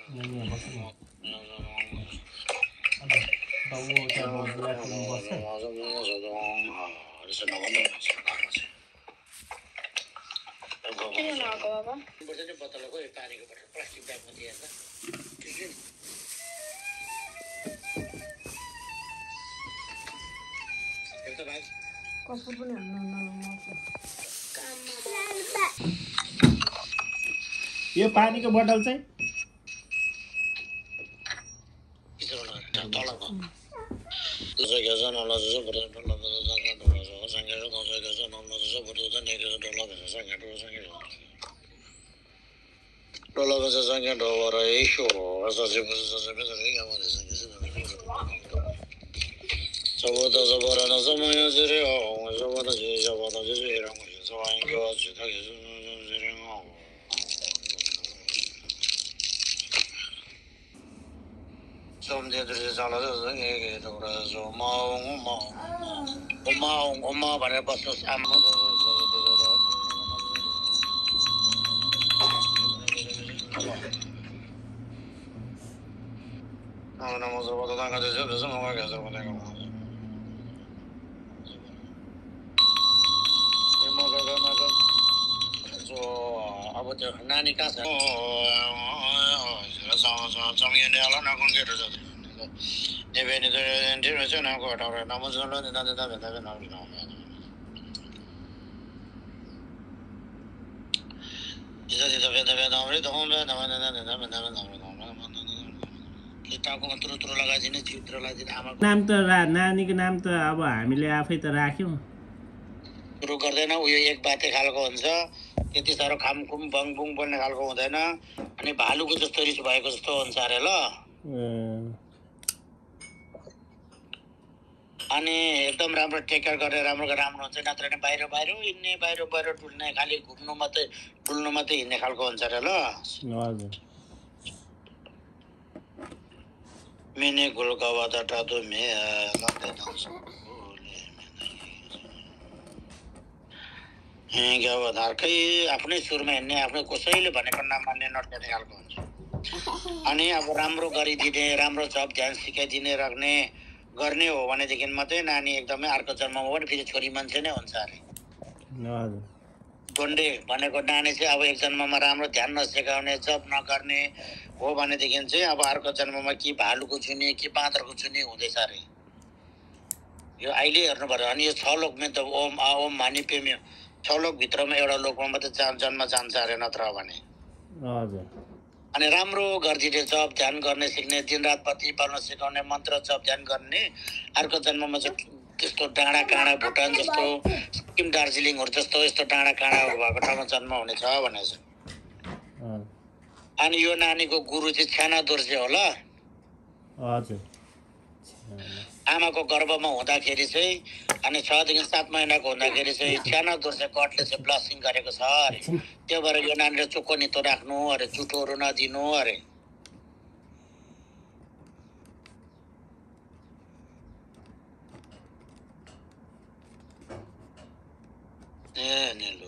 यहाँ बस्छ नि अन्त बाउ त्यहाँ बाउ ल्यापटपमा बस्छ यो पानीको बोतल चाहिँ भनेर बस्नुहोस् आमा अब त्यो नानी कहाँ छ नाम त नानीको नाम त अब हामीले आफै त राख्यौँ सुरु गर्दैन उयो एक बाते खालको हुन्छ त्यति साह्रो खामखुम बङबुङ बन्ने खालको हुँदैन अनि भालुको जस्तो रिस भएको जस्तो हुन्छ अरे ल अनि एकदम राम्रो टेक केयर गरेर राम्रो हुन्छ नत्र नि बाहिर बाहिर हिँड्ने बाहिर बाहिर डुल्ने खालि घुम्नु मात्रै डुल्नु मात्रै हिँड्ने खालको हुन्छ अरे ल मिनी गुलगवा त टादु मे लाग्दै जान्छ अर्कै आफ्नै सुरमा हिँड्ने आफ्नै कसैले भनेको नमान्ने नट्ने खालको हुन्छ अनि अब राम्रो गरिदिने राम्रो जब ध्यान सिकाइदिने राख्ने गर्ने हो भनेदेखि मात्रै नानी एकदमै अर्को जन्ममा पनि फेरि छोरी मान्छे नै हुन्छ अरे डोन्डे भनेको नानी चाहिँ अब एक जन्ममा राम्रो ध्यान नसिकाउने जब नगर्ने हो भनेदेखि चाहिँ अब अर्को जन्ममा कि भालुको छुने कि बाँदरको छुने हुँदैछ अरे यो अहिले हेर्नु पर्यो अनि यो 6 लोकमा त ओम ओम मानि पेम्यो 6 लोकभित्रमा एउटा लोकमा मात्रै जन्म जान्छ अरे नत्र भने अनि राम्रो गरिदिने जप ध्यान गर्ने सिक्ने दिनरात बत्ती पाल्न सिकाउने मन्त्र जप ध्यान गर्ने अर्को जन्ममा चाहिँ त्यस्तो डाँडा काँडा भुटान जस्तो सिक्किम दार्जिलिङहरू जस्तो यस्तो डाँडा काँडा भएको ठाउँमा जन्म हुनेछ भनेछ अनि यो नानीको गुरु चाहिँ छ्याना दोर्जे होला आमाको गर्भमा हुँदाखेरि चाहिँ अनि 6 देखि 7 महिनाको हुँदाखेरि चाहिँ छ्याना दोर्जे गडले चाहिँ ब्लसिङ गरेको छ अरे त्यो भएर यो नानीले चोखो नितो राख्नु अरे जुठोहरू नदिनु अरे नेलो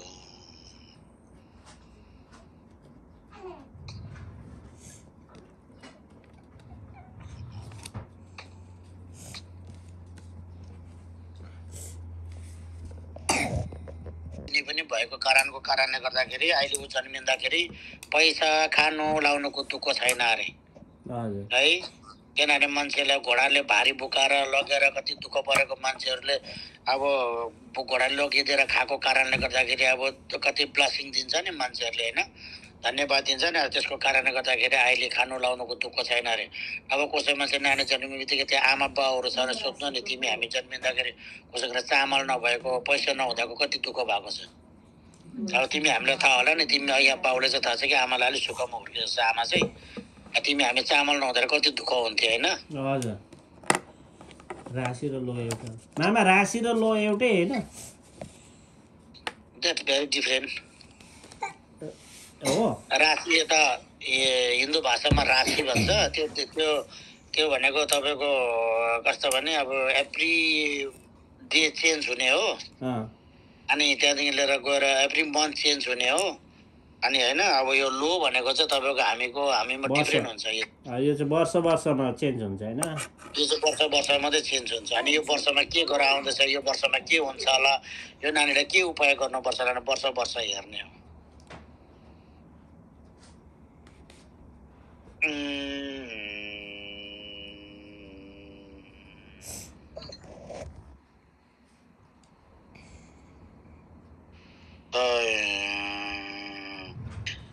पनि भएको कारणले गर्दाखेरि अहिले उ जन्मिँदाखेरि पैसा खानु लाउनुको दुःख छैन अरे है किनभने मान्छेलाई घोडाले भारी बोकाएर लगेर कति दुःख परेको मान्छेहरूले अब घोडाले लगिदिएर खाएको कारणले गर्दाखेरि अब कति ब्लेसिङ दिन्छ नि मान्छेहरूले होइन धन्यवाद दिन्छ नि त्यसको कारणले गर्दाखेरि अहिले खानु लाउनुको दुःख छैन अरे अब कसै मान्छे नानी जन्मिने बित्तिकै त्यो आमा बाउहरू छ भने सोध्नु नि तिमी हामी जन्मिँदाखेरि कसैको चामल नभएको पैसा नहुँदाको कति दुःख भएको छ अब तिमी हामीलाई थाहा होला नि तिमी यहाँ बाउले चाहिँ थाहा छ कि आमालाई अलिक सुखमा हुर्किएको छ आमा चाहिँ तिमी हामी चामल नहुँदा कति दुःख हुन्थ्यो होइन हजुर राशि र लो एउटा मामा राशि र लो एउटै होइन द्याट भेरी डिफरेन्ट हो राशि त हिन्दू भाषामा राशि भन्छ त्यो त्यो त्यो भनेको तपाईँको कस्तो भने अब एभ्री डे चेन्ज हुने हो अनि त्यहाँदेखि लिएर गएर एभ्री मन्थ चेन्ज हुने हो अनि होइन अब यो लो भनेको चाहिँ तपाईँको हामीमा डिफ्रेन्ट हुन्छ। यो चाहिँ वर्षमा चेन्ज हुन्छ होइन, यो चाहिँ वर्ष मात्रै चेन्ज हुन्छ। अनि यो वर्षमा के गरेर आउँदैछ, यो वर्षमा के हुन्छ होला, यो नानीलाई के उपाय गर्नुपर्छ होला वर्ष हेर्ने हो।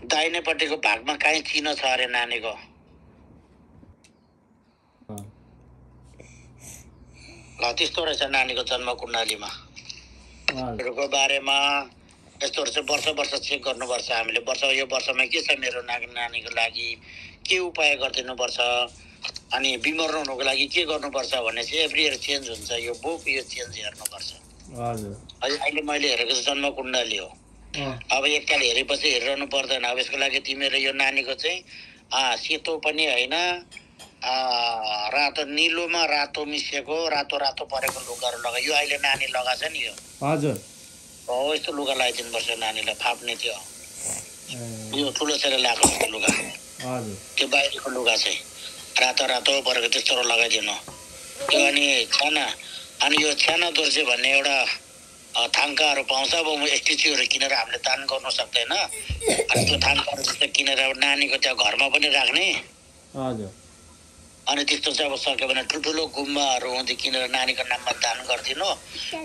दाहिनेपट्टिको भागमा काहीँ चिनो छ अरे नानीको। त्यस्तो रहेछ नानीको जन्म कुण्डलीमा। को बारेमा यस्तोहरू चाहिँ वर्ष चेक गर्नुपर्छ हामीले। यो वर्षमा के छ मेरो नानीको लागि, के उपाय गरिदिनुपर्छ, अनि बिमार नहुनुको लागि के गर्नुपर्छ भन्ने चाहिँ एभ्री इयर चेन्ज हुन्छ। यो बुक यो चेन्ज हेर्नुपर्छ। अहिले मैले हेरेको चाहिँ जन्म कुण्डली हो। अब एकताल हेरेपछि हेरिरहनु पर्दैन। अब यसको लागि तिमीहरू यो नानीको चाहिँ सेतो पनि होइन, रातो निलोमा रातो मिसिएको रातो परेको लुगाहरू लगा। यो अहिले नानी लगाएको छ नि यो। हजुर हो, यस्तो लुगा लगाइदिनु पर्छ नानीलाई, फाप्ने थियो। यो ठुलो छोरीले लगाएको लुगा, त्यो बाहिरको लुगा चाहिँ रातो परेको त्यस्तो लगाइदिनु त्यो। अनि यो छ्याना दोर्जे भन्ने एउटा थाङ्काहरू पाउँछ। अब स्ट्याचुहरू किनेर हामीले दान गर्नु सक्दैन। अनि त्यो थाङ्काहरू जस्तो किनेर नानीको त्यहाँ घरमा पनि राख्ने। अनि त्यस्तो चाहिँ अब सक्यो भने ठुल्ठुलो गुम्बाहरू हुँदै किनेर नानीको नाममा दान गरिदिनु।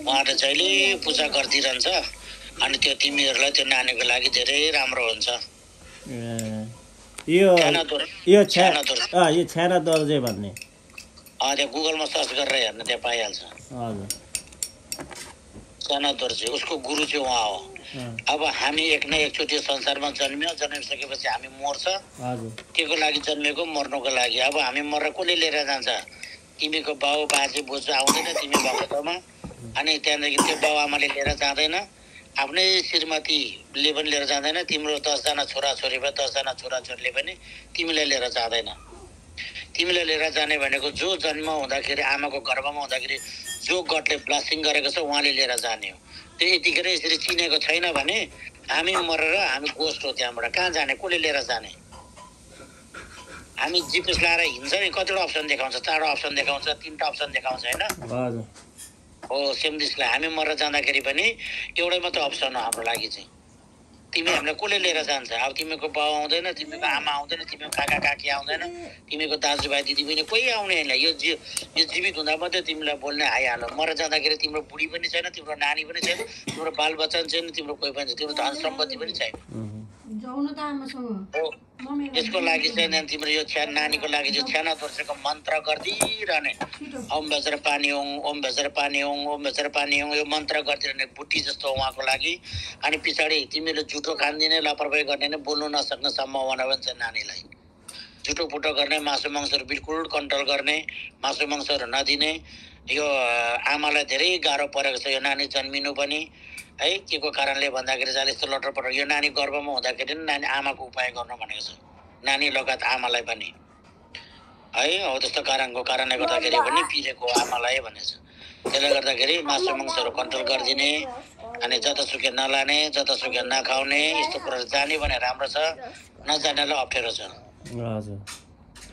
उहाँले जहिले पूजा गरिदिइरहन्छ। अनि त्यो तिमीहरूलाई त्यो नानीको लागि धेरै राम्रो हुन्छ। यो छ्याना दर्जे भन्ने त्यहाँ गुगलमा सर्च गरेर हेर्नु, त्यहाँ पाइहाल्छ। छ्याना दर्जे उसको गुरु चाहिँ उहाँ हो। अब हामी एक न एकचोटि संसारमा जन्मिसकेपछि हामी मर्छ। के को लागि जन्मेको? मर्नुको लागि। अब हामी मरेर कसले लिएर जान्छ? तिमीको बाउ बाजे बोजू आउँदैन तिमी भएको ठाउँमा। अनि त्यहाँदेखि त्यो बाउ आमाले लिएर जाँदैन, आफ्नै श्रीमतीले पनि लिएर जाँदैन। तिम्रो 10 जना छोराछोरी भए 10 जना छोराछोरीले पनि तिमीलाई लिएर जाँदैन। तिमीलाई लिएर जाने भनेको जो जन्म हुँदाखेरि आमाको गर्भमा हुँदाखेरि जो गडले ब्लासिङ गरेको छ उहाँले लिएर जाने हो। त्यो यतिखेर यसरी चिनेको छैन भने हामी मरेर हामी गोस्ट हो। त्यहाँबाट कहाँ जाने? कसले लिएर जाने? हामी जिपिएस लगाएर हिँड्छ नि, कतिवटा अप्सन देखाउँछ, 4वटा अप्सन देखाउँछ, 3वटा अप्सन देखाउँछ होइन हो। सेम दिसलाई हामी मरेर जाँदाखेरि पनि एउटै मात्रै अप्सन हो हाम्रो लागि चाहिँ। तिमी हामीलाई कसले लिएर जान्छ? अब तिमीको बाउ आउँदैन, तिमीको आमा आउँदैन, तिमीको काका काकी आउँदैन, तिमीको दाजुभाइ दिदीबहिनी कोही आउने होइन। यो जीवित हुँदा मात्रै तिमीलाई बोल्ने आइहाल्यो। मरेर जाँदाखेरि तिम्रो बुढी पनि छैन, तिम्रो नानी पनि छैन, तिम्रो बालबच्चा पनि छैन, तिम्रो कोही पनि छैन, तिम्रो धन सम्पत्ति पनि छैन। यसको लागि चाहिँ तिम्रो यो नानीको लागि चाहिँ छ्याना दोर्जेको मन्त्र गरिदिरहने। ओम भेजेर पानी ओङ, ओम भेजेर पानी ओङ, ओम भेजेर पानी ओङ, यो मन्त्र गरिदिरहने बुट्टी जस्तो उहाँको लागि। अनि पछाडि तिमीले झुटो खानिदिने, लापरवाही गर्ने नै बोल्नु नसक्ने सम्भावना पनि छ नानीलाई। झुटो पुटो गर्ने, मासु मांसहरू बिल्कुल कन्ट्रोल गर्ने, मासु मांसहरू नदिने। यो आमालाई धेरै गाह्रो परेको छ यो नानी जन्मिनु पनि है। के को कारणले भन्दाखेरि चाहिँ यस्तो लटरपटर यो नानी गर्भमा हुँदाखेरि नानी आमाको उपाय गर्नु भनेको छ, नानी लगायत आमालाई पनि है। हो त्यस्तो कारणले गर्दाखेरि पनि पिरेको आमालाई भनेको छ। त्यसले गर्दाखेरि मासु मांसहरू कन्ट्रोल गरिदिने, अनि जतासुकै नलाने, जतासुकै नखाउने, यस्तो कुराहरू जाने भने राम्रो छ, नजानेलाई अप्ठ्यारो छ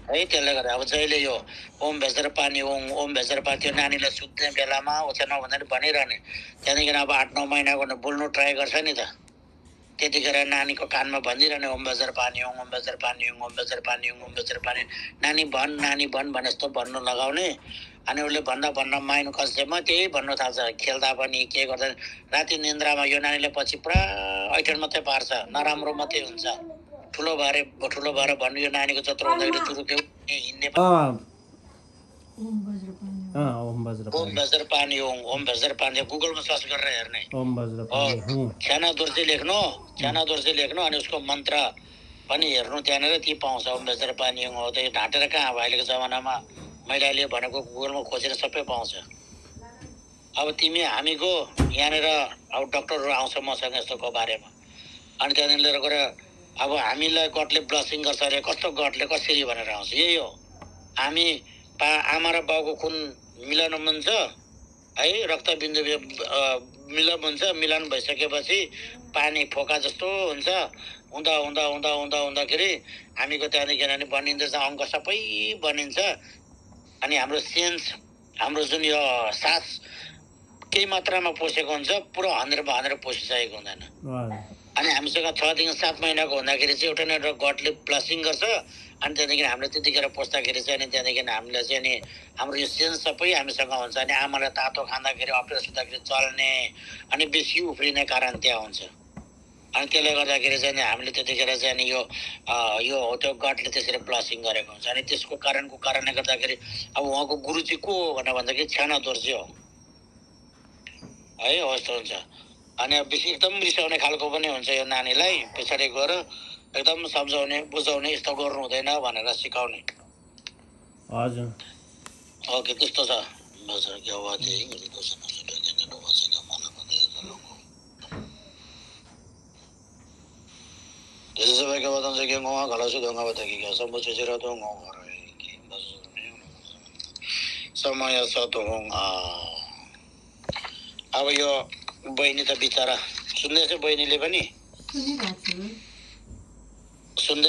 है। त्यसले गर्दा अब जहिले यो ओम भेजेर पानी ओङ, ओम भेजेर पानी त्यो नानीलाई सुत्ने बेलामा ओछ्यानमा भन्दा भनिरहने। त्यहाँदेखि अब 8-9 महिनाको बोल्नु ट्राई गर्छ नि त, त्यतिखेर नानीको कानमा भनिरहने ओम भेजेर पानी ओङ, ओम भेजेर पानी ओङ, ओम भेजेर पानी ओङ, ओम भेजेर पानी। नानी भन भने जस्तो भन्नु लगाउने। अनि उसले भन्दा माइन्ड कन्सेप्टमा त्यही भन्नु थाल्छ, खेल्दा पनि के गर्दा। राति निन्द्रामा यो नानीले पछि पुरा ऐठन मात्रै पार्छ, नराम्रो मात्रै हुन्छ। ठुलो भएर भन्नु यो नानीको जत्रो हुँदाखेरि चुरुक्यो हिँड्ने। ओम भेजेर पानी ओङ, ओम भेजेर पानी गुगलमा सर्च गरेर हेर्ने। छ्याना दोर्जे लेख्नु अनि उसको मन्त्र पनि हेर्नु, त्यहाँनिर ती पाउँछ। ओम भेजेर पानी ओङ हो, त्यो ढाँटेर कहाँ अब अहिलेको जमानामा मैले अहिले भनेको गुगलमा खोजेर सबै पाउँछ। अब तिमी हामीको यहाँनिर अब डक्टरहरू आउँछ मसँग यस्तोको बारेमा। अनि त्यहाँदेखि लिएर गएर अब हामीलाई गडले ब्लसिङ गर्छ अरे, कस्तो गडले कसरी भनेर आउँछ। यही हो, हामी आमा र बाउको खुन मिलन हुन्छ है, रक्तबिन्दु मिलन हुन्छ। मिलन भइसकेपछि पानी फोका जस्तो हुन्छ, हुँदाखेरि हामीको त्यहाँदेखि किनभने बनिँदैछ अङ्क सबै बनिन्छ अनि हाम्रो सेन्स हाम्रो जुन यो सास केही मात्रामा पसेको हुन्छ पुरा 100% पसिसकेको हुँदैन अनि हामीसँग 6 देखि 7 महिनाको हुँदाखेरि चाहिँ एउटा न एउटा गटले फ्लसिङ गर्छ अनि त्यहाँदेखि हामीले त्यतिखेर पस्दाखेरि चाहिँ अनि त्यहाँदेखि हामीले चाहिँ अनि हाम्रो यो सेन्स सबै हामीसँग हुन्छ अनि आमालाई तातो खाँदाखेरि अप्रेस हुँदाखेरि चल्ने अनि बेसी उफ्रिने कारण त्यहाँ हुन्छ अनि त्यसले गर्दाखेरि चाहिँ हामीले त्यतिखेर चाहिँ अनि यो त्यो गटले त्यसरी फ्लसिङ गरेको हुन्छ अनि त्यसको कारणले गर्दाखेरि अब उहाँको गुरु चाहिँ को हो भनेर भन्दाखेरि छ्याना दोर्जे हो है अवस्था हुन्छ अनि बेसी एकदम रिसाउने खालको पनि हुन्छ यो नानीलाई पछाडि गएर एकदम सम्झाउने बुझाउने यस्तो गर्नु हुँदैन भनेर सिकाउने हजुर ओके त्यस्तो छ सबैको बताउँछ कि गाउँ घलाउँछु ढुङ्गा बताएकी क्या सम्बो छेचेर त गाउँ घर समय छ त अब यो बहिनी त बिचरा सुन्दैछ बहिनीले पनि सुन्दै